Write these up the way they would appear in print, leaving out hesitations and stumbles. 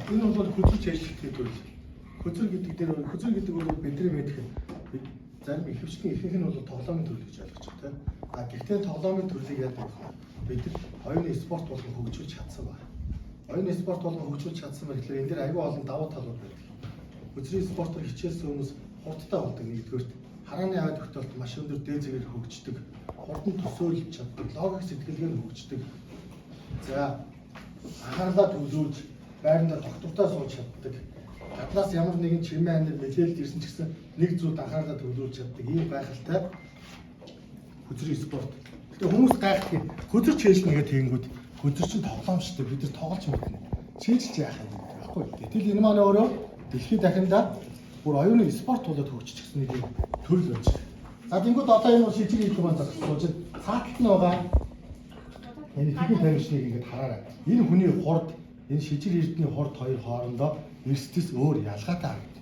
Энэ бол хөзөр чийжлэлтэй төрөл. Хөзөр гэдэг дээр хөзөр гэдэг бол бидний мэдэх зарим ихэвчлэн ихэнх нь бол тоглоомын төрөл гэж ойлгож байгаа тийм. А гэхдээ тоглоомын төрлийг яадаг вэ? Бид нар оюуны спорт болгон хөгжүүлж чадсан байна. Оюуны спорт болгон хөгжүүлж чадсан байна гэхлээр энэ дээр аюул олон давуу талууд байдаг. Хөзрийн спортоор хичээлсэн хүмүүс хурдтай болдог нэгдүгээрт. Харааны ай тогтоолт маш өндөр дээд зэрэгээр хөгждөг. Хурдан төсөөлж чаддаг, логик сэтгэлгээ нь хөгждөг. За анхаарлаа төвлөрүүлж байрандаа тогтвортой сууж чаддаг. Гаднаас ямар нэгэн чимээ анир мэдээлэл ирсэн ч гэсэн нэг зүйлд анхаарлаа төвлөрүүлж чаддаг. Ийм гайхалтай хөзрийн спорт. Гэтэ хүмүүс гайхдаг юм. Хөзөр чэйжлэнэ гэх тэгэнгүүт хөзөр чинь тоглоом шүү дээ. Бид нар тоглож мэднэ. Чэйжлж яах юм гэдэг байхгүй. Гэтэл энэ маань өөрөө дэлхийд дахиндаа бүр оюуны спорт болоод хөгжиж гисэн нэг юм төрөл байж байгаа. За тэнгууд одоо энэ бол шижиг хийх маань зогсож цааталт нь байгаа энэ тэгэн тамирчныг ингээд хараарай. Энэ хүний хурд, энэ шижир эрдний хурд хоёр хоорондоо эрсдэс өөр ялгаатай харагдана.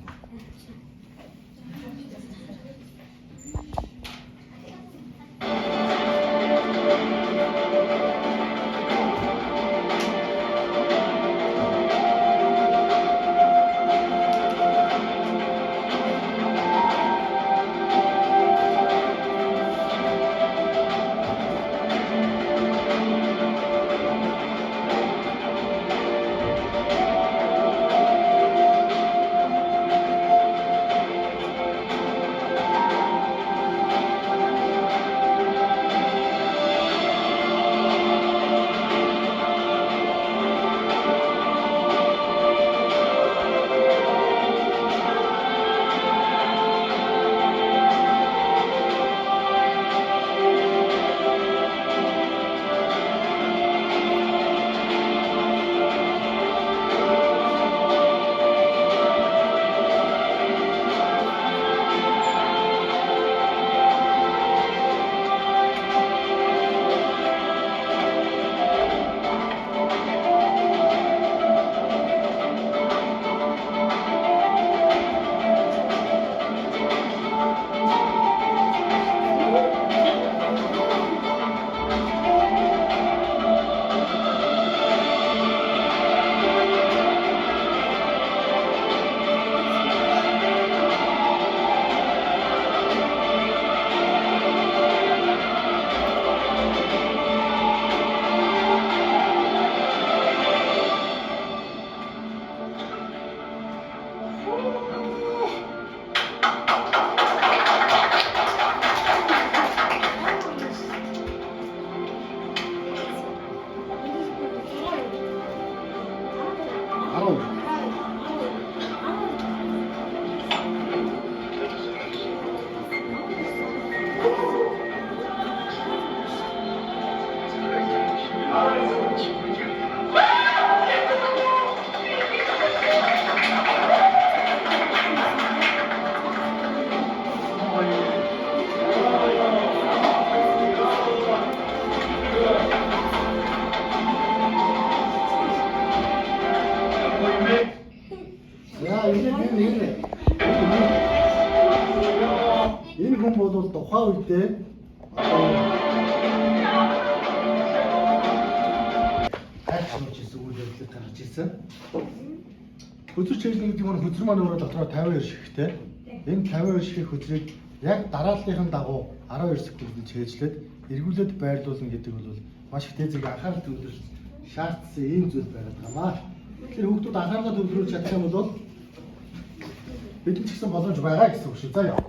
Арав. За энэ энэ энэ хүн бол тухайн үедээ одоо хайр сууж исэн үйл явдлыг гаргаж ирсэн. Хөзөр чийжлэн гэдэг нь хөзөр маань өөрөө дотроо 52 шигтэй. Энэ 52 шигэх хөзрийг яг дарааллын дагуу 12 секундэд чийжлээд эргүүлээд байрлуулна гэдэг бол маш их тезэг анхаарал төвлөрч шаардсан ийм зүйл байгаад байгаа маа. Тэгэхээр хүүхдүүд анхаарлаа төвлөрүүлж чадах юм бол бид ч гэсэн боломж байгаа гэсэн үг шүү. За яа.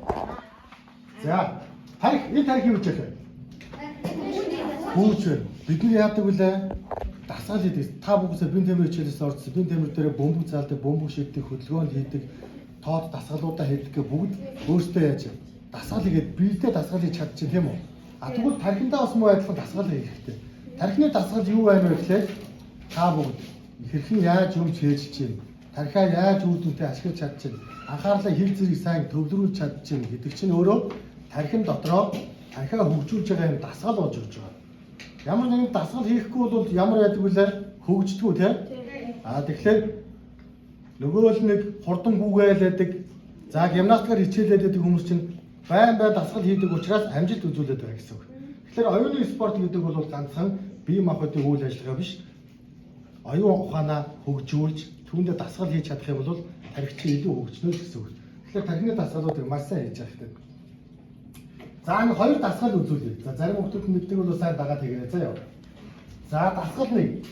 За тарих энэ тарих юу гэж яах вэ? Хүүч байна. Бид нар яадаг вүлээ? Дасгал хийдэг. Та бүгдээ бие тамир хичээлээс орсон. Бие тамир дээр бөмбөг заалдаг, бөмбөг шиддэг, хөдөлгөөнд хийдэг, тоод дасгалуудаа хийдэг гэх бүгд өөртөө яаж дасгал хийгээд биедээ дасгал хийж чадчих тийм үү? А тэгвэл тархиндаа бас муу адилхан дасгал хийх хэрэгтэй. Тархины дасгал юу байна вэ гэхлээр та бүгд хэрхэн яаж юм чэйжж чинь, тархиа яаж үр дүнтэй ашиглаж чадчих, анхаарлаа хэл зэрэг сайн төвлөрүүлж чадчих гэдэг чинь өөрөө тархин дотроо тархиа хөгжүүлж байгаа юм дасгал болж өгч байгаа. Ямар нэгэн дасгал хийхгүй бол ямар байдаг вүлээ? Хөгждгүү те? А тэгэхээр нөгөө л нэг хурдан гүгээлээдэг, за гимнастикаар хичээлээд байдаг хүмүүс чинь байн байн дасгал хийдэг учраас амжилт үзүүлээд байгаа гэсэн үг. Тэгэхээр оюуны спорт гэдэг бол ганцхан бие махбодын үйл ажиллагаа биш. Оюун ухаанаа хөгжүүлж, Түүндээ дасгал хийж чадах юм бол тархи чинь илүү хөгжнө л гэсэн үг. Тэгэхээр тархины дасгалуудыг маш сайн хийж явах хэрэгтэй. За энэ хоёр дасгал үзүүлье. За зарим хүмүүс мэддэг бол сайн дагаад хийгээрэй заа яа. За дасгал 1.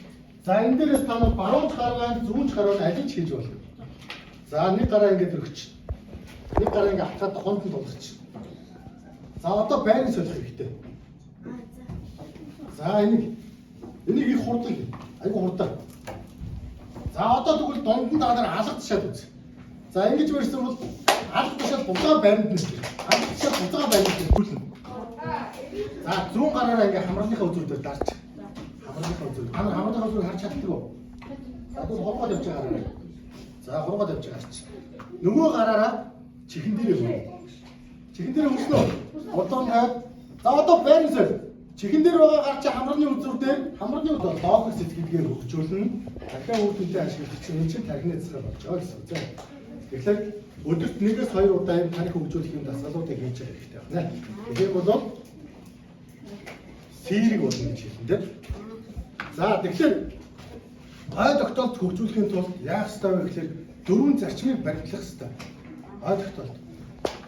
За энэ дээрээс та нар баруун ч гар байна, зүүн ч гар байна, аль ч хийж болно. За нэг гараа ингэж өргөч. Нэг гараа ингэ авчаад хонд нь тулгач. За одоо байрны солих хэрэгтэй. За энийг их хурдан хий. Айгу хурдан. За одоо тэгвэл дунд нь та нар алга тушаад үз. За ингэж барьсан бол алга тушаад буцаа байранд нь. Алга тушаад буцаа байранд нь. За зүүн гараараа ингээ хамралынхаа үзүүр дээр дарч. Хамралынхаа үзүүр. Та нар хамралынхаа үзүүрийг харж чаддаг уу? За тэгвэл хургаад явж байгаа гараараа. За хургаад явж байгаа гарч. Нөгөө гараараа чихэн дээрээ хөрнө. Чихэн дээр хөрснө үү? Удаан тавиад. За одоо байрны соль. Чихэн дээр байгаа гар чи хамраны үзүүр дээр хамраны үзүүр логик сэтгэлгээ хөгжүүлнэ. Тархиа үр дүнтэй ашиглах чинь энэ чинь тархины засал болж байгаа гэсэн үг. Тэгэхээр өдөрт 1-2 удаа юм тархи хөгжүүлэх юм дасгалуудыг хийж явах хэрэгтэй байна. Тэгэхээр бол сэрэг болно гэж хэлнэ дээ. За тэгэхээр ой тогтоолт хөгжүүлэхийн тулд яах ёстой вэ гэхээр дөрвөн зарчмыг баримтлах ёстой. Ой тогтоолт.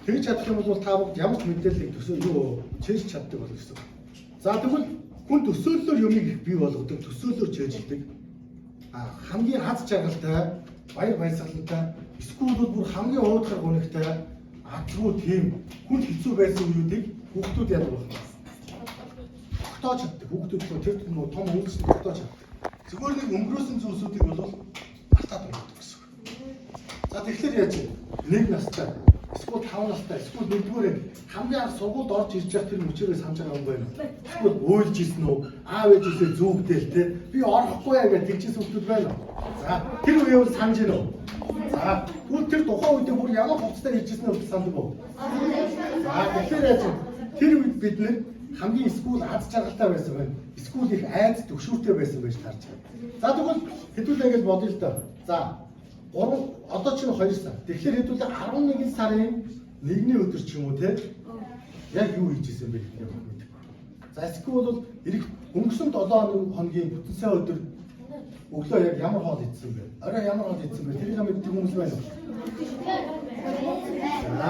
Тэгж чадах юм бол та бүгд ямар ч мэдээллийг төсөө юу чэйж чаддаг болно гэсэн. За тэгвэл хүн төсөөллөөр юмыг их бий болгодог, төсөөллөөр чэйжлдэг. А хамгийн хаз жаргалтай, баяр баясгалантай, эсвэл бол бүр хамгийн уудахар гунигтай, азгүй тийм хүн хэцүү байсан үеүүдийг хүүхдүүд яадаг байх вэ? Тогтоож чаддаг. Хүүхдүүд бол тэр нөгөө том үйлчлэл тогтоож чаддаг. Зүгээр нэг өнгөрөөсөн зүйлсүүдийг бол мартаад өнгөрдөг гэсэн. За тэгэхээр яаж вэ? 1 настай, эсвэл 5 настай, эсвэл 1-р анги хамгийн анх сургуульд орж ирж явах тэр мөчөөрөө санаж байгаа юм байна. Эсвэл уйлж исэн үү? Аав ээжээсээ зүүгдэл те. Би орохгүй яа гэж тэгжсэн хүмүүс байна уу? За тэр үеийг бол санаж гинөө. За тэгвэл тэр тухайн үедээ бүр ямар хувцастай ирж ирсэн нь санадаг уу? За тэгэхээр яаж вэ? Тэр үед бид нэр хамгийн эсвэл аз жаргалтай байсан байна. Эсвэл их айц төгшүүртэй байсан байж таарч байгаа. За тэгвэл хэдүүлээ гэж бодъё л доо. За 3 одоо чинь 2 сар. Тэгэхээр хэдүүлээ 11 сарын 1-ний өдөр ч юм уу те. Яг юу хийж исэн бэ гэдгийг мэдэхгүй. За эсвэл бол ирэх өнгөрсөн 7 хоногийн бүтэн сайн өдөр өглөө яг ямар хоол идсэн бэ? Орой ямар хоол идсэн бэ? Тэрийг мэддэг хүмүүс байна уу? За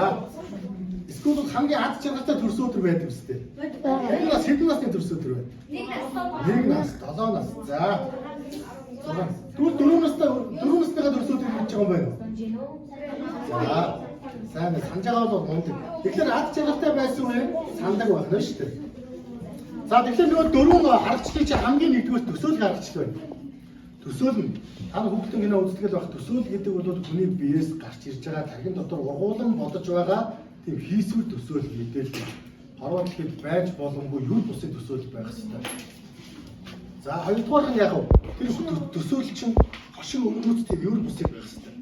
эсвэл бол хамгийн аз жаргалтай төрсөн өдөр байдаг үстэй. Энэ нас хэдэн насны төрсөн өдөр вэ? 1 нас, 7 нас. За 6. Тэгвэл 4 настай 4 насныхаа төрсөн өдрийг мэдж байгаа юм байна уу? За сайн санаж байгаа бол мундаг. Тэгэхээр аз жаргалтай байсан үе сандаг байх нь шүү дээ. За тэгэхээр нөгөө дөрвөн аргачлалыг чи хамгийн нэгдүгээр төсөөлөх аргачлал байна. Төсөөлнө. Та нар хүүхдийн кино үздэг л байх. Төсөөл гэдэг бол хүний биеэс гарч ирж байгаа тархин дотор ургуулan бодож байгаа тийм хийсвэр төсөөлөл мэдээлэл. Хорвоо дэлхийд байж боломгүй юу бусын төсөөлөл байх хэрэгтэй. За хоёрдугаар нь яг вэ? Тэр төсөөлөл чинь хошин өрнөц тийм юу бусыг байх хэрэгтэй.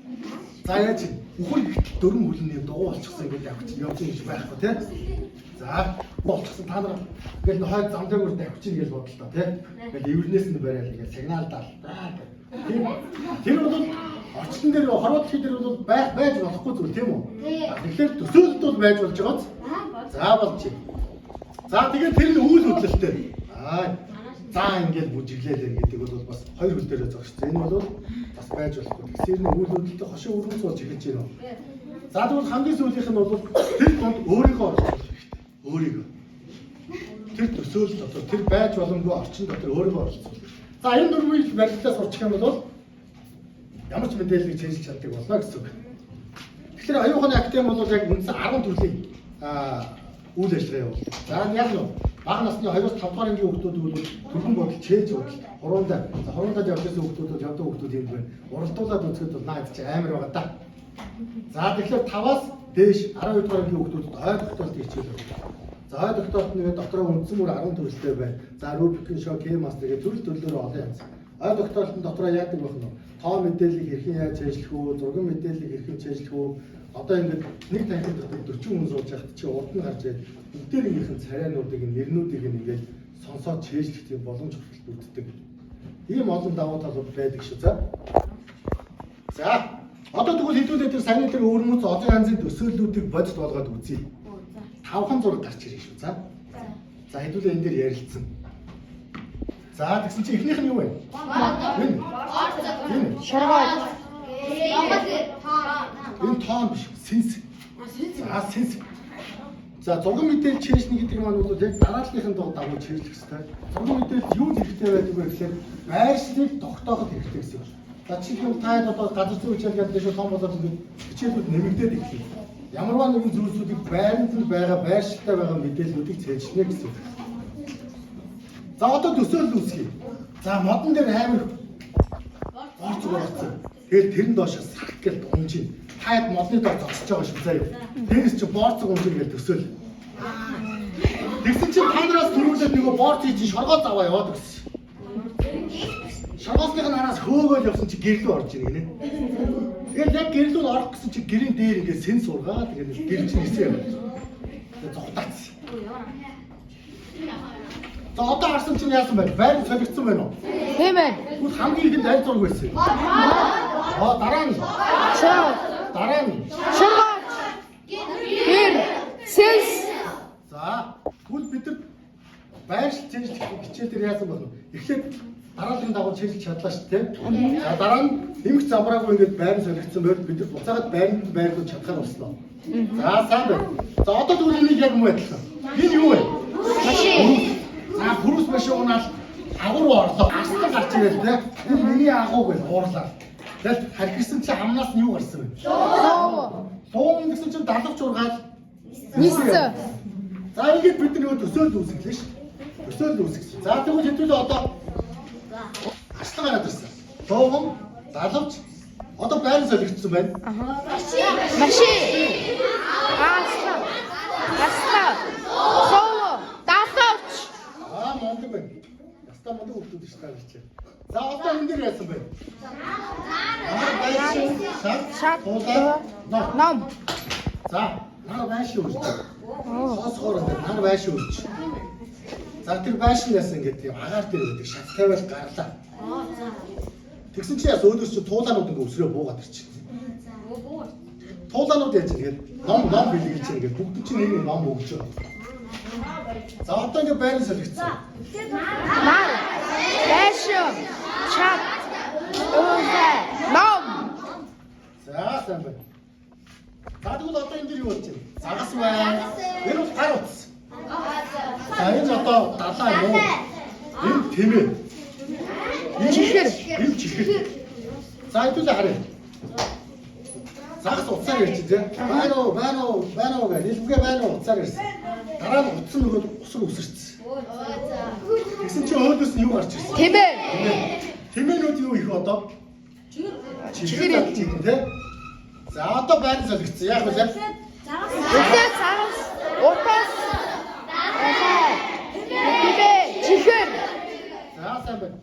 За яаж үхэр ихтэл дөрвөн хүлний дугуй болчихсон гэж явж явж гэж байхгүй тий. За болчихсон та нар ингээл хойд зам дээр давхичих гэж бодлоо тий. Ингээл эвэрнээс нь барайл ингээл сигнал даал. Тийм. Тэр бол орчлон дээр хорвоо дэлхий дээр бол байх байж болохгүй зүйл тийм үү? Тэгэхээр төсөөлөлт бол байж болж байгааз. За болж. За тэгээд тэр нь үйл хөдлөлттэй. Аа за ингээд бүжиглээлээ гэдэг бол бас хоёр хөл дээрээ зогссон. Энэ бол бас байж болохгүй. Тэгэхээр нэг үйл хөдлөлтөй хошин өргөц болж эхэлж байна. За тэгвэл хамгийн сүүлийнх нь бол тэр дунд өөрийгөө оролцуулах хэрэгтэй. Өөрийгөө. Тэр төсөөлөл дотор тэр байж боломгүй орчин дотор өөрийгөө оролцуулах. За энэ дөрвийг барилдаа сурчих юм бол ямар ч мэдээллийг чэйжлж чаддаг болно гэсэн үг. Тэгэхээр оюун ухааны академи бол яг үндсэн 10 төрлийн үйл ажиллагаа явуулдаг. За яг нь бага насны 2-5 дугаар ангийн хүүхдүүд бол түргэн бодол чээж бодол хурундаа за хурундаа явж байсан хүүхдүүд бол явдаг хүүхдүүд юм байна. Уралдуулаад үзэхэд бол наа чи амар байгаа да. За тэгэхээр 5-аас дээш 12 дугаар ангийн хүүхдүүдэд ой тогтоолт хичээл өгдөг. За ой тогтоолт нэгэ дотроо үндсэн мөр 10 төрөлтэй байна. За Rubik-ийн шоу, K-master гэх төрөл төрлөөрөө олон янз. Ой тогтоолтын дотроо яадаг байх нь тоо мэдээллийг хэрхэн яаж чэйжлэх үү, зурган мэдээллийг хэрхэн чэйжлэх үү. Одоо ингээд нэг танхим дотор 40 хүн сууж байхад чи урд нь гарч ирээд бүгдээрийнх нь царайнуудыг нэрнүүдийг нь ингээд сонсоод чэйжлэх тийм боломж хүртэл бүрддэг. Ийм олон давуу талууд байдаг шүү. За. За. Одоо тэгвэл хэдүүлээ тэр саяны тэр өвөрмөц олон янзын төсөөллүүдийг бодит болгоод үзье. 5хан зураг гарч ирэх шүү. За. За хэдүүлээ энэ дээр ярилцсан. За тэгсэн чинь эхнийх нь юу вэ? Энэ. Энэ. Шоргоол. нь тоон биш, сэнс. За, сэнс. За, зурган мэдээлэл чэйжнэ гэдэг маань бол яг дарааллынхын дагуу чэйжлэх хэрэгтэй. Зурган мэдээлэл юунд хэрэгтэй байдаг вэ гэхээр байршлыг тогтооход хэрэгтэй гэсэн үг. За, жишээлбэл та хэд одоо газар зүйн хичээл гэдэг шиг том болоод ингээд хичээлүүд нэмэгдээд эхэлнэ. Ямарваа нэгэн зүйлсүүдийг байранд нь байгаа байршилтай байгаа мэдээллүүдийг цээжлэнэ гэсэн үг. За, одоо төсөөлөл үүсгэе. За, модон дээр амар борц орцсон. Тэгэл тэрэн доош сарх гэл унжина. Та хэд модны доор зогсож байгаа шүү заяа. Тэрээс чи борцог унжина гэж төсөөл. Тэгсэн чинь та нараас түрүүлээд нөгөө борц чинь шоргоо заваа яваад өгсөн. Шоргоосных нь араас хөөгөөл явсан чи гэрлүү орж ийн гинэ. Тэгэл яг гэрлүү орох гэсэн чи гэрийн дээр ингээд сэн сургаа тэгэл гэр чинь нисээ яваа. Тэгээ зугтаац. За, одоо харсан чинь яасан бэ? Байр солигдсон байна уу? Тийм ээ. Тэгвэл хамгийн ихэнд аль зураг байсан юм? Аа, дараа нь. Шав. Дараа нь. Шоргооч. Гэр. Сэнс. За, тэгвэл бид нар байршил цээжлэх хичээл дээр яасан бэ? Эхлээд дарааллын дагуу цээжлж чадлаа шүү дээ. За, дараа нь нэмэх замраагүй ингээд байр нь солигдсон байр бид нар буцаагаад байранд байрлуулж чадхаар болсноо. За, сайн байна. За, одоо тэгвэл энийг яг мөн адилхан. Энэ юу вэ? Машин. За, пүрүс машин унаал агуу руу орлоо. Арслан гарч ирэл те. Энэ миний агуу гэж уурлаа. Тэгэл хархирсан чи амнаас нь юу гарсан бэ? Луу. Луун гэсэн чинь далавч ургаал. Ниссэн. За, ингээд бид нөгөө төсөөлөл үүсгэлээ шүү. Төсөөлөл үүсгэсэн. За, тэгвэл хэдүүлээ одоо арслан гараад ирсэн. Луун, далавч одоо байран солигдсон байна. Машин. Аслан. Аслан. Луу. Далавч. Аа, мундаг байна. Яста мундаг хүмүүс шүү дээ чи. За, одоо энэ дээр яасан бэ? Нар байшин, шат, Шат, тулаа, ном. Ном. За, нар байшин үрж. Хоосгоор энэ нар байшин үрж. За, тэр байшин яасан ингээд тийм агаар дээр байдаг шат тавиал гарлаа. Тэгсэн чи яас өөдөөс чи туулаанууд ингээ өсрөө буугаад ирчих. Туулаанууд яаж ингээд ном ном бэлгэлж чинь ингээд бүгд чинь нэг ном өгч байгаа. За, одоо ингээ байран солигдсон. Нар. Байшин. Чат. Уулаа. Ном. За, сайн байна. За, тэгвэл одоо энэ дэр юу болж байна? Загас байна. Энэ бол гар утас. За, энэ одоо далаа юм уу? Энэ тэмээ. Энэ Чихэр. Энэ чихэр. За, хэдүүлээ харъя. Загас утсаар ирчих тий. Байна уу? Байна уу? Байна уу гэж. Илбгээ байна уу? Утсаар ирсэн. Дараа нь утас нь нөгөө усар үсэрсэн. Тэгсэн чинь өөдөөс нь юу гарч ирсэн? Тэмээ. Тэмээ. Тэмээнүүд юу их одоо? Чихэр задалж идэн тий. За, одоо байран солигдсон. Яах вэ? Өглөө загас. Утас. Далай. Тэмээ. Чихэр. За, сайн байна.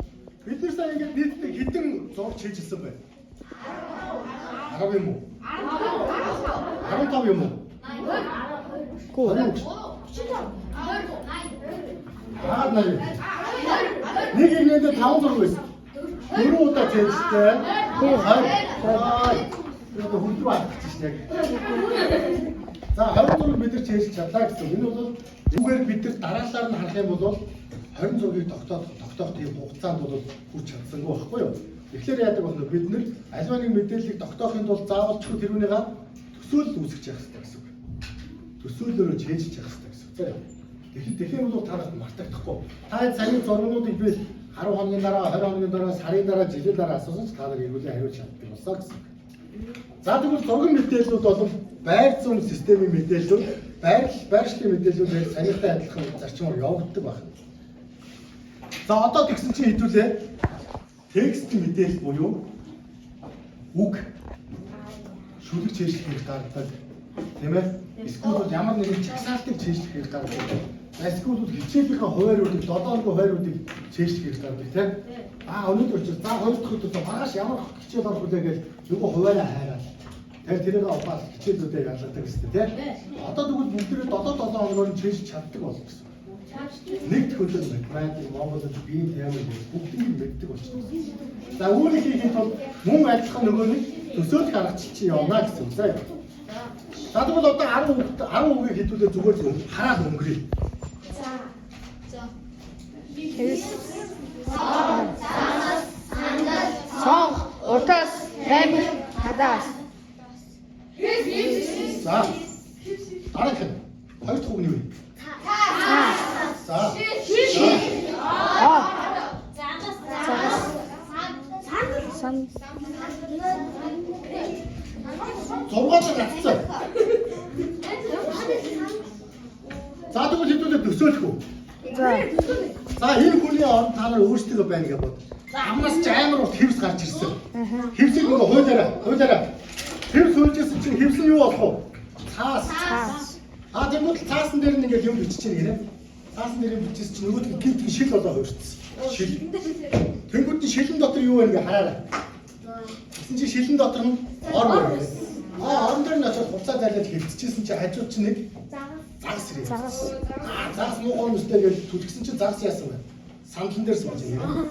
Бид нар сая ингээд нийтдээ хэдэн зураг чийжилсэн бэ? 10 юм уу? 15 юм уу? Гүү. 20. Аа, 80. Нэг нэгнээдээ 5 зураг байсан. 4 удаа цээжтэй. 20. Аа, тэр одоо хөлрөө алдчих шин яг. За, 20 зураг бид нар цээжлж чадлаа гэсэн. Энэ бол зүгээр бид нар дараалалаар нь харах юм бол 20 зургийг тогтоох тийм хугацаанд бол хүрч чадсангүй байхгүй юу? Тэгэхээр яадаг вэ? Бид нар аливаа нэг мэдээллийг тогтоохын тулд заавал ч тэрүүнийгээ төсөөлөл үүсгэж явах хэрэгтэй гэсэн үг. Төсөөллөөрөө чэйжиж явах хэрэгтэй гэсэн үг. За яа. Тэгэхээр бол та нарт мартагдахгүй. Та саяны зургуудыг би 10 хоногийн дараа, 20 хоногийн дараа, сарын дараа, жилийн дараа асуусан ч та нар эргүүлэн хариулж чаддаг болсон гэсэн үг. За, тэгвэл зурган мэдээллүүд болон байр зүйн системийн мэдээллүүд, байршлын мэдээллүүд яг саяныхтай адилхан зарчмаар явагддаг байна. За, одоо тэгсэн чинь хэдүүлээ текст мэдээлэл буюу үг шүлэг чийжлэх хэрэг гаргадаг, тийм ээ? Эсвэл бол ямар нэгэн чагсаалтыг чийжлэх хэрэг гаргадаг. За, эсвэл бол хичээлийнхээ хуваарьуудыг, 7 хоногийн хуваарьуудыг чийжлэх хэрэг гаргадаг, тийм ээ? Аа, өнөөдөр ч за хоёр дахь өдөр маргааш ямар хичээл орох вүлээ гэж нөгөө хуваараа хайраад тэр тэрийг аваад хичээлүүдээ ялгадаг гэсэн, тийм ээ? Одоо тэгвэл бүгдээрээ 7 7 хоногоор нь чийжиж чаддаг болно гэсэн. Нэг төхөөлөл математик, монгол хэл, биеийн таймер гэх бүгдийг нь мэддэг болчихсон. За, үүнийг хийхин тулд мөн адилхан нөгөө нэг төсөөлөх аргачлал чи явна гэсэн үг заа. За, тэгвэл одоо 10 үг 10 үгийг хэдүүлээ зүгээр л хараад өнгөрье. Сон. Утас. Тамхи. Хадаас. За. Дараагийнх нь хоёр дахь үг нь юу вэ? За. О. Загас. Сан. 6-аар гацсан. За тэгвэл хэдүүлээ төсөөлөх үү? За. За энэ хүний оронд та нар өөрсдөө байна гэж бод. Амнаас ч амар урт хевс гарч ирсэн. Хевсийг нөгөө хуулаарай, хуулаарай. Хевс хуульжсэн чинь хевс нь юу болох вэ? Цаас. Цаас. А тэгвэл цаасан дээр нь ингээд юм бичиж чинь гинэ. Цаасан дээр юм бичсэн чинь нөгөөд нь гинт шил болоо хувирчихсан. Шил. Тэнгүүд нь шилэн дотор юу байна гэж хараарай. Тэгсэн чинь шилэн дотор нь ор байна. А орон дээр нь очиод хувцас зайлаад хевцчихсэн чинь хажууд чинь нэг загас ирээ. Загас. Аа загас муухай юм өстэй гэж түлхсэн чинь загас яасан бэ? Сандлан дээр сууж байгаа.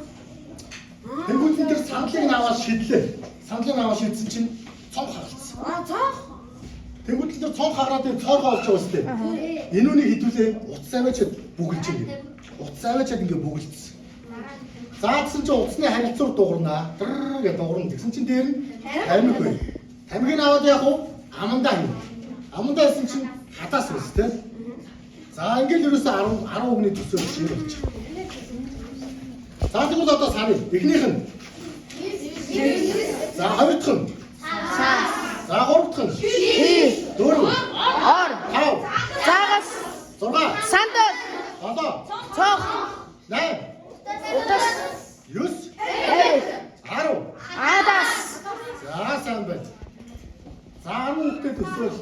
Тэнгүүд нь тэр сандлыг нь аваад шидлээ. Сандлыг нь аваад шидсэн чинь цонх хагалцсан. Тэнгүүд нь тэр цонх хагаад энэ цоорхоо олж байгаа үстэй. Энэ үнийг хідүүлээ утас аваачаад бүгэлж байгаа. Утас аваачаад ингээ бүгэлдсэн. Заадсан чинь утасны харилцуур дуурнаа. Дэр гэж дуурна. Тэгсэн чинь дээр нь тамхи бай. Тамхиг аваад яах вэ? Амандаа хий. Амандаа хийсэн чинь хадаас үс тэ. За ингээл ерөөсөө 10 10 үгний төсөөл юм болчих. За тэгвэл одоо сарыг эхнийх нь. За хоёр дахь нь. Цаас. За гурав дахь нь. Хий. Дөрөв. Ор. 5 Загас. 6 Сандал. 7 Цонх. 8 Утас. 9 Эй. 10. Адас. За сайн байна. За 10 үгтэй төсөөл.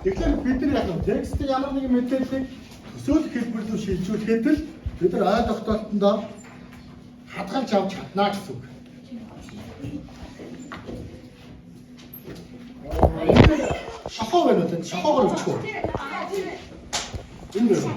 Тэгэхээр бид нар яг нь текстийг ямар нэгэн мэдээллийг төсөөлөх хэлбэр рүү шилжүүлэхэд л бид нар ой тогтоолтондоо хадгалж авч чадна гэсэн үг. Шохоо байна уу? Шохоогоор өчгөө. Энэ байна.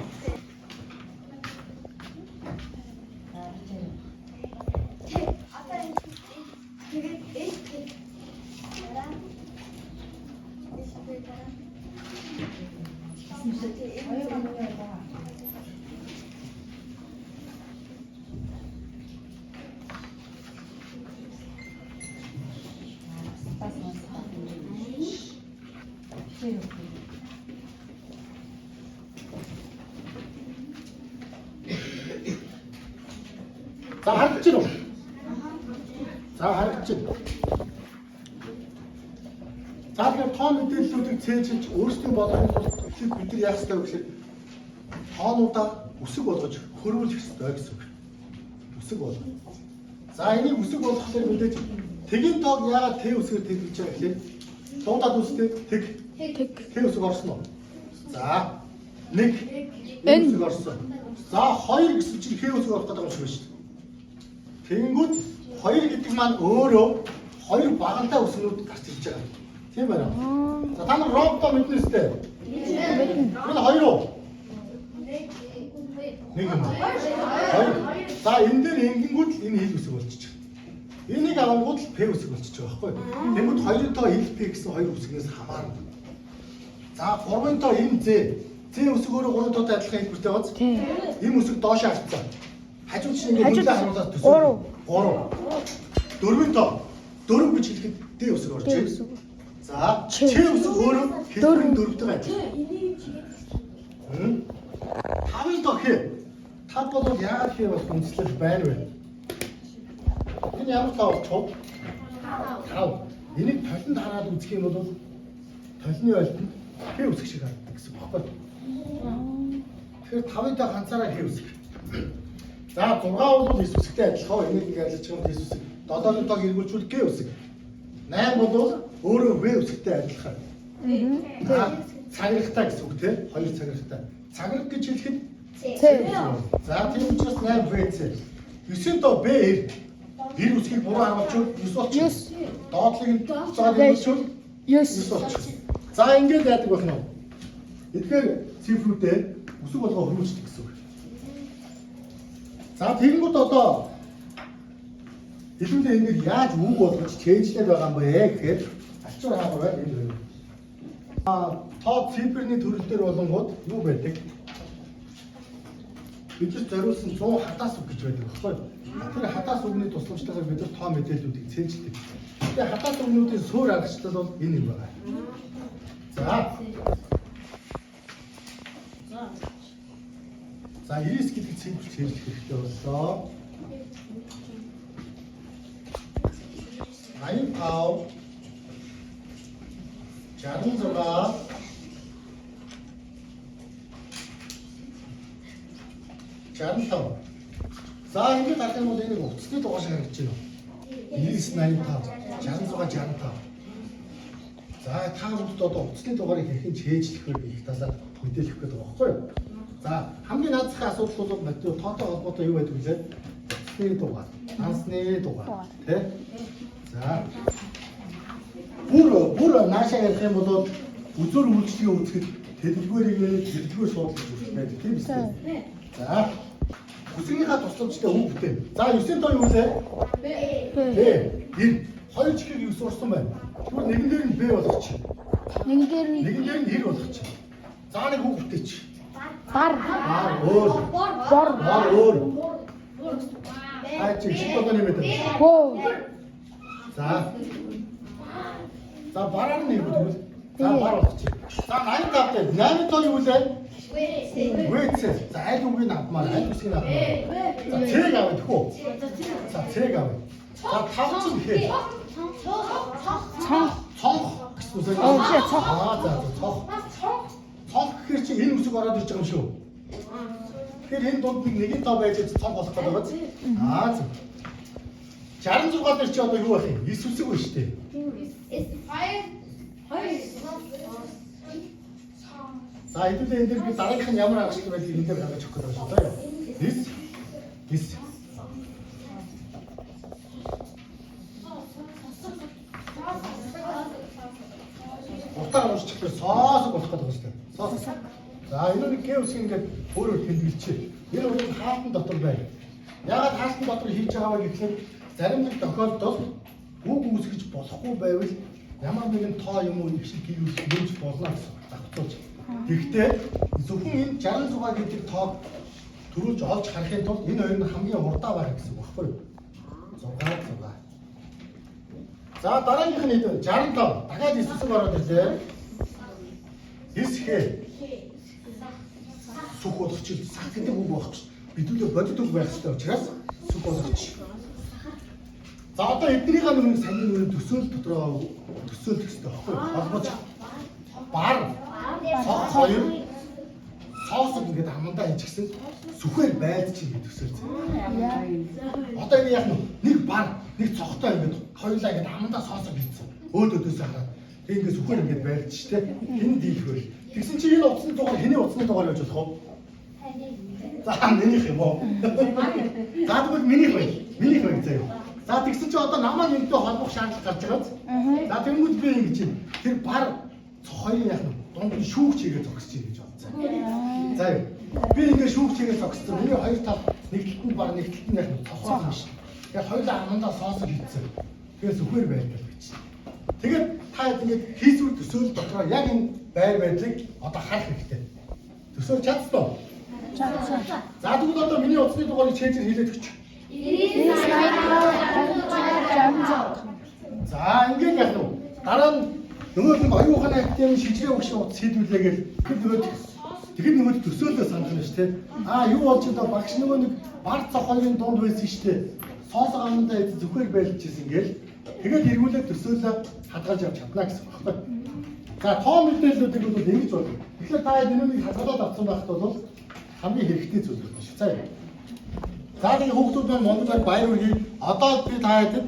За харагдаж байна уу? За харагдаж байна. За тэгэхээр тоо мэдээллүүдийг цээжилж өөрсдийн болгохын тулд эхлээд бид нар яах ёстой вэ гэхээр тоонуудаа үсэг болгож хөрвүүлэх ёстой гэсэн үг. Үсэг болгох. За энийг үсэг болгохлоор мэдээж тэгийн тоог яагаад Т үсгээр тэглэж байгаа гэхээр дуудаад үстэй тэг. Тэг. Т үсэг орсон уу? За 1 Н. үсэг орсон. За 2 гэсэн чинь Х үсэг орох гэдэг юм шиг байна шүү дээ. Тэнгүүд 2 гэдэг маань өөрөө хоёр багантай үсгнүүд гарч ирж байгаа. Тийм байна уу? За та нар ромбто мэднэ үстэй. Энэ хоёр уу? Нэг юм. Хоёр. За энэ дээр ингэнгүүт л энэ хил үсэг болчихж байгаа. Энийг авангууд л П үсэг болчихж байгаа байхгүй юу? Тэнгүүд хоёрын тоо Л П гэсэн хоёр үсгнээс хамаарна. За гурвын тоо М З. З үсэг өөрөө гурван тоотой адилхан хэлбэртэй бааз. Тийм. Ийм үсэг доош харцсан. Хажууд чинь ингээд Хажууд хөлөө харуулаад төсөө. Гурав. Гурав. Дөрвийн тоо. Дөрөв гэж хэлэхэд Д үсэг орж Д ирнэ. үсэг. За, Ч. Ч үсэг өөрөө хэлбэрийн дөрвтэйг адилхан. Тавын тоо хэ. Тав бол яагаад хэ болох үндэслэл байна вэ? Энэ ямар тоо болчих вэ? Тав. Энийг толинд хараад үзэх юм бол толины ойлтонд хэ үсэг шиг харагддаг гэсэн үг байхгүй юу? Тэгэхээр тавын тоо ганцаараа хэ үсэг. За 6 бол эс үсэгтэй адилхан. Энийг ингээ ажиллаж байгаа юм эс үсэг. 7-ын тоог эргүүлжүүл г үсэг. 8 бол өөрөө в үсэгтэй адилхан. За цагирагтай гэсэн үг тийм хоёр цагирагтай. Цагираг гэж хэлэхэд Ц. За тийм учраас 8 В Ц. 9 доо Б 90. 90 үсгийг буруу харуулчвал 9 болчих. Ёс. Доотлыг нь буцаад эргүүлчихвэл Ёс. 9 болчих. За ингээд яадаг байх нь вэ? Эдгээр цифрүүдээ үсэг болгоо хөрвүүлдэг гэсэн үг. За тэгэнгүүт одоо хэлүүлээ энийг яаж үг болгож чэйжлээд байгаа юм бэ гэхээр альчуур хаагур байна энэ хоёр. А тоо цифрны төрөл дээр болонгууд юу байдаг? Бид нар зориулсан 100 хадаас үг гэж байдаг байхгүй юу? Тэр хадаас үгний тусламжтайгаар бид нар тоо мэдээллүүдийг цээжлдэг. Гэхдээ хадаас үгнүүдийн суурь аргачлал бол энэ юм байна. За. За 99 гэдэг цифр цэвэрлэх хэрэгтэй боллоо. 85 66 65. За ингээд харах юм бол энийг утасны дугаар шиг харагдаж байна. 99 85 66 65. За та бүхэнд одоо утасны дугаарыг хэрхэн чэйжлэх вэ гэх талаар мэдээлэх гээд байгаа байхгүй юу? За хамгийн наазахын асуудал бол математик тоотой холбоотой юу байдаг вэ? Утасны дугаар, дансны дугаар, тий? За бүр наашаа ярих юм бол үзүүр үйлчлэгээ үзэхэд дэлгүүрийг дэлгүүр суудлаж хүртэл байдаг тийм биз дээ? За үсгийнхаа тусламжтай үг бүтээн. За 9 тоо юу лээ? Б. Б. 90. Хоёр чихийг 9 урсан байна. Тэгвэл нэгэн дээр нь Б болгочих. Нэгэн дээр нь Нэгэн дээр нь 90 болгочих. За нэг үг бүтээч. бар. Бар өөр. Бор. Бар өөр. Аа чи шиг одоо нэмээд байна. Боо. За. За бараар нь ирвэл тэгвэл за бар болгочих. За 85 дээр 8 тоо юу лээ? ВЦ. За аль үгийг авмаар, аль үсгийг авмаар. За цэг авъя тэхүү. За цэг авъя. За тав чинь хээ. Цонх. Цонх гэсэн үсэг. Оо, тий, цонх. Аа за за цонх. Цонх гэхээр чи энэ үсэг ороод ирж байгаа юм шүү. Тэгэхээр энэ дунд нэг нэгэн тоо байж цонх болох гэдэг байгаа биз? Аа за. 66 дээр чи одоо юу байх юм? 9 үсэг байна шүү дээ. За хэдүүлээ энэ дээр би дараагийнх нь ямар аргачлал байдгийг энэ дээр гаргаж өгөх гэдэг байна шүү дээ. 9 9 Уртаар уншчихлаар соосог болох гэдэг байна шүү дээ. Соосог. За энэ нэг гэ үсэг ингээд өөрөөр тэмдэглэжээ. Энэ бол хаалтан дотор байна. Яагаад хаалтан дотор хийж байгаа вэ гэхлээр зарим нэг тохиолдолд үг үүсгэж болохгүй байвал ямар нэгэн тоо юм уу их шиг гүйж нэмж болно гэсэн давхцуулж. Тэгэхдээ зөвхөн энэ 66 гэдэг тоог төрүүлж олж харахын тулд энэ хоёр нь хамгийн урдаа байгаа гэсэн үг байхгүй юу? 6 6. За дараагийнх нь хэд вэ? 65. Дахиад 9 үсэг ороод ирлээ. 9 хэ. Сүх болгоч сах гэдэг үг байх чинь бидүүлээ бодит үг байх хэрэгтэй учраас сүх болгоч. За одоо эднийхээ нүрийг саний нүрийг төсөөл дотроо төсөөлөх хэрэгтэй байхгүй юу? Холбож бар цог хоёр соосог ингээд амандаа хийчихсэн сүхээр байлж чинь гэж төсөөлсөн. Одоо энэ яг нэг бар нэг цогтой ингээд хоёулаа ингээд амандаа соосог хийсэн. Өөд өдөөсөө хараад тэг ингээд сүхээр ингээд байлж штэ. Хэн дийлэх вэ? Тэгсэн чинь энэ утасны дугаар хэний утасны дугаар байж болох вэ? За минийх юм уу? За тэгвэл минийх бай. Минийх бай заяа. За тэгсэн чинь одоо намайг энэтэй холбох шаардлага гарч байгаа биз? За тэнгууд би ингэж юм. Тэр бар цох хоёрын яг нь дунд нь шүүгч хийгээ зогсож ийн гэж бодсон. За юу. Би ингэ шүүгч хийгээ зогссон. Миний хоёр тал нэг талд нь бар нэг талд нь яг нь цохоо юм шиг. Яг хоёулаа амандаа соосог хийцэн. Тэгээ сүхээр байлаа гэж. Тэгээд та ингэж хийсвэр төсөөл дотроо яг энэ байр байдлыг одоо харах хэрэгтэй. Төсөөлж чадсан уу? Чадсан. За тэгвэл одоо миний утасны дугаарыг чэйжээр хэлээд өгч. 99 85 66. За ингээд яах вэ? Дараа нь нөгөө нэг оюун ухааны академийн шижрээ өгшин утас хийдүүлээ гэл тэр нөгөө төсөөлөө санах нь шүү дээ. Аа юу болж одоо багш нөгөө нэг бар цох хоёрын дунд байсан шүү дээ. Соосоо амандаа эд зүхээр байлж ирсэн гэл тэгэл эргүүлээд төсөөлөө хадгалж авч чадна гэсэн үг байхгүй. За тоо мэдээллүүдийг бол ингэж бодно. Тэгэхээр та энэ нүг хадгалаад авсан байхад бол хамгийн хэрэгтэй зүйл байна шүү. За яа. За тэгээ хүүхдүүд маань Монголоор баяр хүргэе. Одоо би та хэдэд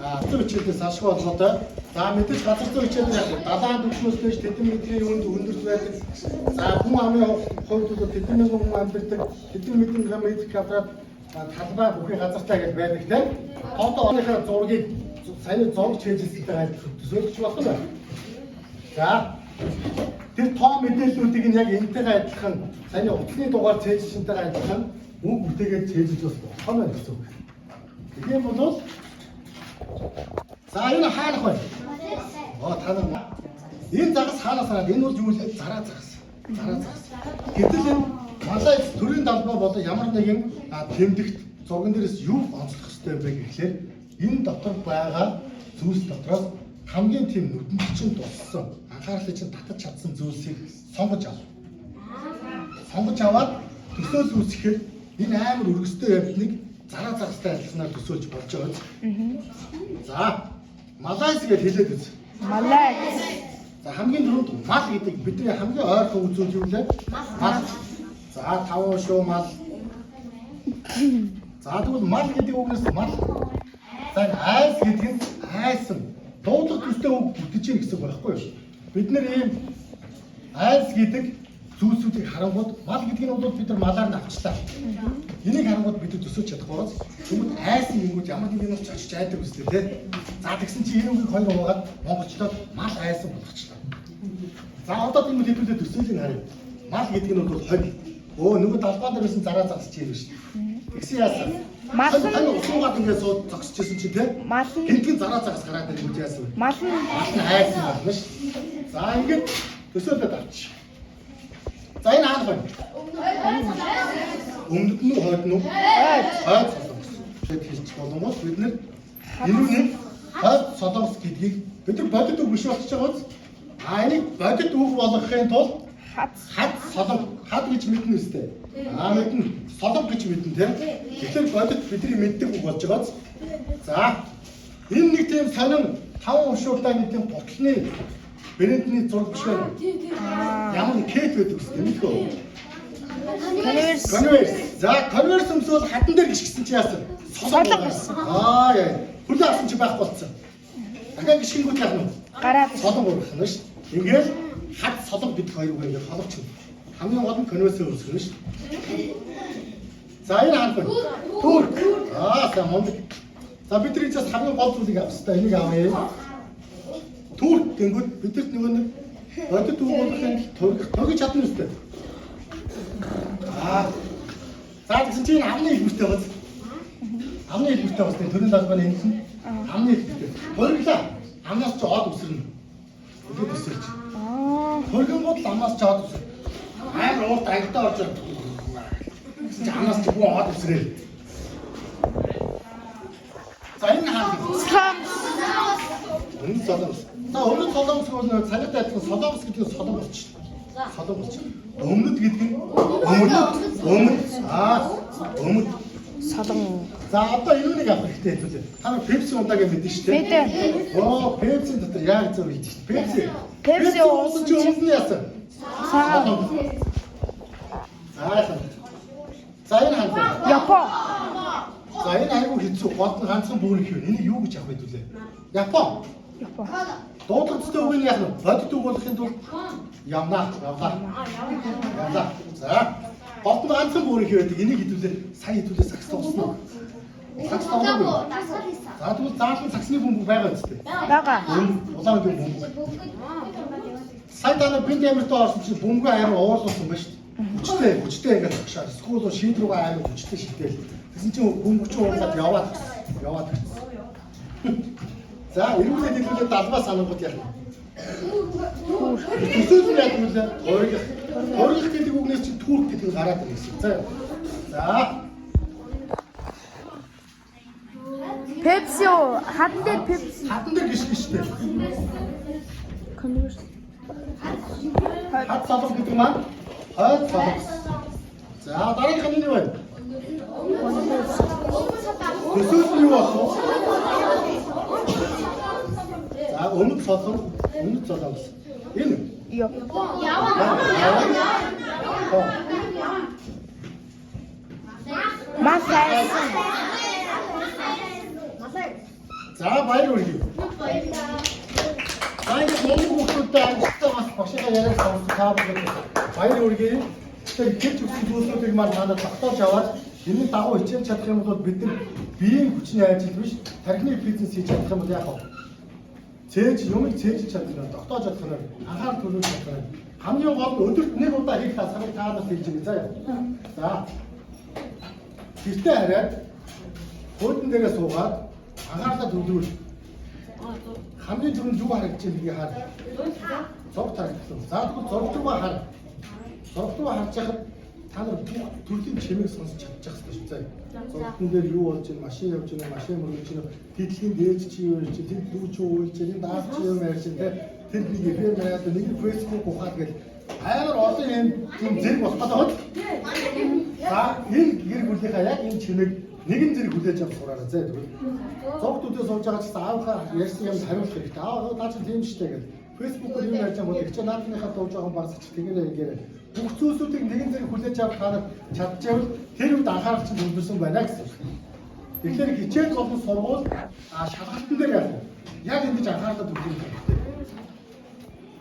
газар хичээлээс салшгүй болготой. За мэдээж газар зүйн хичээл яг далайн түвшнээс дээш тэдэн метрийн үнд өндөрт байдаг. За хүн амын хувьд бол тэдэн мянган хүн амьдардаг. Тэдэн мэдэн метр квадрат талбай бүхий газартай гэж байдаг тийм. Тоотоо оныхаа зургийг саяны зураг чэйжэлсэлтэй адилхан төсөөлж болох юм байна. За тэр тоо мэдээллүүдийг нь яг энэтэйгээ адилхан саяны утасны дугаар цээжшинтэйгээ адилхан үг бүтээгээд цээжиж бас болох юм байна гэсэн үг. Тэгэх юм бол за энэ хаанах вэ? Оо та нар энэ загас хаанаас хараад энэ бол юу лээ? Зараа загас. Зараа загас. Гэтэл энэ Малайз төрийн далбай болон ямар нэгэн тэмдэгт зурган дээрээс юу онцлох ёстой юм бэ гэхлээр энэ дотор байгаа зүйлс дотроос хамгийн тийм нүдэнд чинь туссан, анхаарлыг чинь татаж чадсан зүйлсийг сонгож ав. Сонгож аваад төсөөл үүсгэхээр энэ амар өргөстэй явдлыг зараа загастай адилханаар төсөөлж болж байгаа биз? За, Малайз гэж хэлээд үз. Малайз. За, хамгийн түрүүнд мал гэдэг бидний хамгийн ойрхон үзүүл юу лээ? Мал. За, таван шүү мал. За, тэгвэл мал гэдэг үгнээс мал. За, энэ айс гэдэг нь айсан. Дуудлага төстэй үг бүтэж гин гэсэн үг байхгүй юу? Бид нэр ийм айс гэдэг зүйлсүүдийг харангууд мал гэдэг нь бол бид нар малаар нь авчлаа. Энийг харангууд бид төсөөж чадахгүй байгааз тэгвэл айсан гингүүд ямар нэг юмас ч очиж айдаг үстэй тий. За, тэгсэн чинь энэ үгийг хоёр хуваагаад монголчлоод мал айсан болгочлаа. За, одоо тийм хэдүүлээ төсөөлийг харъя. Мал гэдэг нь бол хонь. Өө нөгөө далбаан дээр байсан зараа загсч юм биш. Тэгсэн яасан? Мал нь- Хонь усуугаад ингээд сууд зогсож исэн чинь тий. Мал нь Гинтгийн зараа загас гараад ирэнгүүт яасан вэ? мал нь Мал нь айсан болно ш. За, ингээд төсөөлөд авчих. За, энэ хаана байна? Өмнөд нь үү, хойд нь үү? ойд. Хойд солонгос. Тэгэд хэлж болонгоос бид нэр энэ хойд солонгос гэдгийг бид нар бодит үг биш болчихж байгаа биз? А энийг бодит үг болгохын тулд Хац. хад солонг хад гэж мэднэ үстэй. Аа, мэднэ. Солонг гэж мэднэ тийм. Тэгэхээр бодит бидний мэддэг үг болж байгаа биз? За, энэ нэг тийм сонин таван уршуултай нэг тийм гутлын брэндний зураг биш үү? Ямар нэг кейт байдаг үстэй мэдгүй. Конверс. Конверс. За, конверс өмсөөл хадан дээр гიშгсэн чи яасан? Солонг гарсан. Аа яа. Хүлээ авсан чи байхгүй болцсон. Дахиад гიშгэнгүүт яах нь вэ? Гараад. Солонг ургах нь ш. Ингээл хад солонг гэдэг хоёр үг ингээд холбочихно. Хамгийн гол нь конверсээ өмсгөн ш. За, энэ хаана вэ? Турк. Аа, за мундаг. За, бид нар энэ хамгийн гол зүйлийг авах хэрэгтэй. Энийг авъя. Турк гэнгүүт бидэрт нөгөө нэг бодит үг болгохын тулд тургиж чадна үстэй. Аа. За, тэгсэн чинь энэ амны хэлбэртэй байгаа. Амны хэлбэртэй бас төрийн даалгаврын энэ нь амны хэлбэртэй. Турглаа. Амнаас ч од үсэрнэ. Өдөө төсөлж. Аа. Тургингууд л амнаас ч од үсэр. Амар уурт ангидаа орж ирэх. Тэгсэн чинь амнаас ч бүх од үсрээ. За, энэ хаана? Солонгос. Өмнөд Солонгос. За, өмнөд Солонгос бол нэг цалинтай адилхан Солонгос гэдэг нь Солонгос ч. Солонгос ч. Өмнөд гэдэг нь өмнөд. Өмнөд. Аа, өмнөд. Солон. За, одоо юуныг авах хэрэгтэй хэвлээ. Та нар Пепси удаагийн мэдэн шүү дээ. Мэдээ. Оо, Пепси дотор яг зөв хэлж шүү дээ. Пепси. Пепси уусан чи өмнөд нь яасан? Цагаан. За, яасан. За, энэ хаана? Япон. За, энэ айгүй хэцүү. Гол нь ганцхан бүр их юм. Энийг юу гэж авах вэ? Япон. Япон. Дуудлага төстэй үг нь яах вэ? Бодит үг болохын тулд явнаа, явлаа. Явлаа. За. Голд нь ганцхан бүр их байдаг. Энийг хэдүүлээ сая хэдүүлээ сакс тоглосон уу? Сакс тоглоогүй. За, тэгвэл заалан саксны бөмбөг байгаа үстэй. Бага. Бөмбөг, улаан өнгийн бөмбөг. Сая та нар бинт амиртаа орсон чинь бөмбөгөө амар уурлуулсан байна шүү дээ. Хүчтэй, хүчтэй ингээд тогшоо. Эсвэл шийд рүүгээ амар хүчтэй шидэл. Тэгсэн чинь бөмбөг чинь уурлаад яваад өгсөн. Яваад өгсөн. За, эргүүлээд хэлүүлээд далбаа санангууд яах вэ? Төсөөл нь яадаг вэ? Тургих. Тургих гэдэг үгнээс чинь турк гэдэг нь гараад ирнэ гэсэн. За. За, Пепси хадан дээр Пепси. хадан дээр гიშгэн шүү дээ. Конверс. Хад солонгос гэдэг маань хойд солонгос. За, дараагийнх нь юу вэ? Төсөөл нь юу болох вэ? За, өмнөд солонгос, өмнөд солонгос. Энэ Япон. Япон. Мал айсан. За, баяр хүргэе. За, ингээд мундаг хүүхдүүдтэй амжилттай бас багшийнхаа яриаг сонсох та бүхэнд баяр хүргэе. Тэгэхээр хэлж өгсөн зүйлсүүдийг маань та нар тогтоож аваад энэний дагуу хичээлж чадах юм бол бид нар биеийн хүчний ажил биш, тархины бизнес хийж чадах юм бол яах вэ? Цээж юмыг цээжиж чадах нь, тогтоож чадах нь, анхаарал төлөвлөж чадах нь. Хамгийн гол нь өдөрт нэг удаа хийх дасгалыг та нарт хэлж өгье заа. За. Гэртээ хараад хуудан дээрээ суугаад анхаарлаа төвлөрүүл. Хамгийн түрүүнд юу харагдаж байна гэдгийг хар. Зураг харагдсан. За, тэгвэл зураг руу хар. Зураг руу харж байхад Та нар бүх төрлийн чимээг сонсч чадчих хэрэгтэй шүү дээ. Зургатан дээр юу болж байна, машин явж байна, машин мөрөж байна, тэдлийн дээж чи юу ярьж байна, тэд дүү чи уйлж байна, энэ даав чи юм ярьж байна, тэ. Тэр нэг FM яриад, нэг нь Facebook ухаад гэл амар олон юм тийм зэрэг болох гэдэг байна. За энэ гэр бүлийнхаа яг энэ чимээг нэгэн зэрэг хүлээж авч сураарай зэ тэгвэл. Зургат үдээ сууж байгаа ч гэсэн аавынхаа ярьсан юмд хариулах хэрэгтэй. Аав наа чи тийм штэ гэл. Facebook-оор юм ярьж байгаа бол их чи наадныхаа дуу жоохон баг сачих тэгэрээ ингээрэ. Бүх зүйлсүүдийг нэгэн зэрэг хүлээж авах та нар чадчихвал тэр үед анхаарал чинь төвлөрсөн байна гэсэн үг. Тэгэхээр хичээл болон сургууль шалгалтын дээр яг уу яг ингэж анхаарлаа төвлөрөх хэрэгтэй.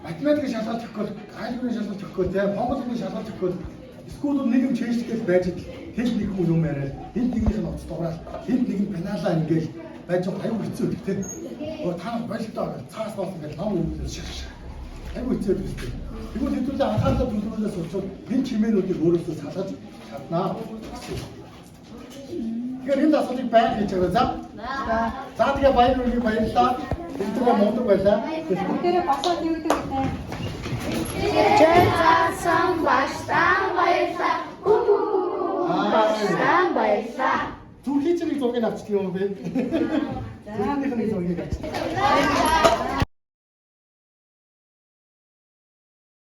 Математикийн шалгалт өгөх бол, алгебрын шалгалт өгөх бол, тийм монгол хэлний шалгалт өгөх бол эсвэл нэг юм чэйжлэх гэж байж тэл нэг хүн юм яриад, энд нэгнийх нь оц дуграал, энд нэг нь пеналаа ингээл байж байгаа аюу хэцүү гэдэг тийм. Гоо та нар болтой ороод цаас боос ингээл ном өгсөн ших ших. Аюу хэцүү гэдэг тийм. Тэгвэл хэдүүлээ анхаарлаа төвлөрүүлээ сурчвал энэ чимээнүүдийг өөрөөсөө салгаж чаднаа гэсэн. Тэгэхээр энэ асуудлыг байнга хийж байгаа. За. За тэгээ баяр хүргэе баярлалаа. Тэндээ мундаг байлаа. Бүгдээрээ босоод юу гэдэг вэ? Хичээл заасан багштаа баярлалаа. Багштаа баярлалаа. Зүрхий чинь нэг зургийг авчихдаг юм бэ? Зүрхнийх нэг зургийг авчихдаг. Баярлалаа.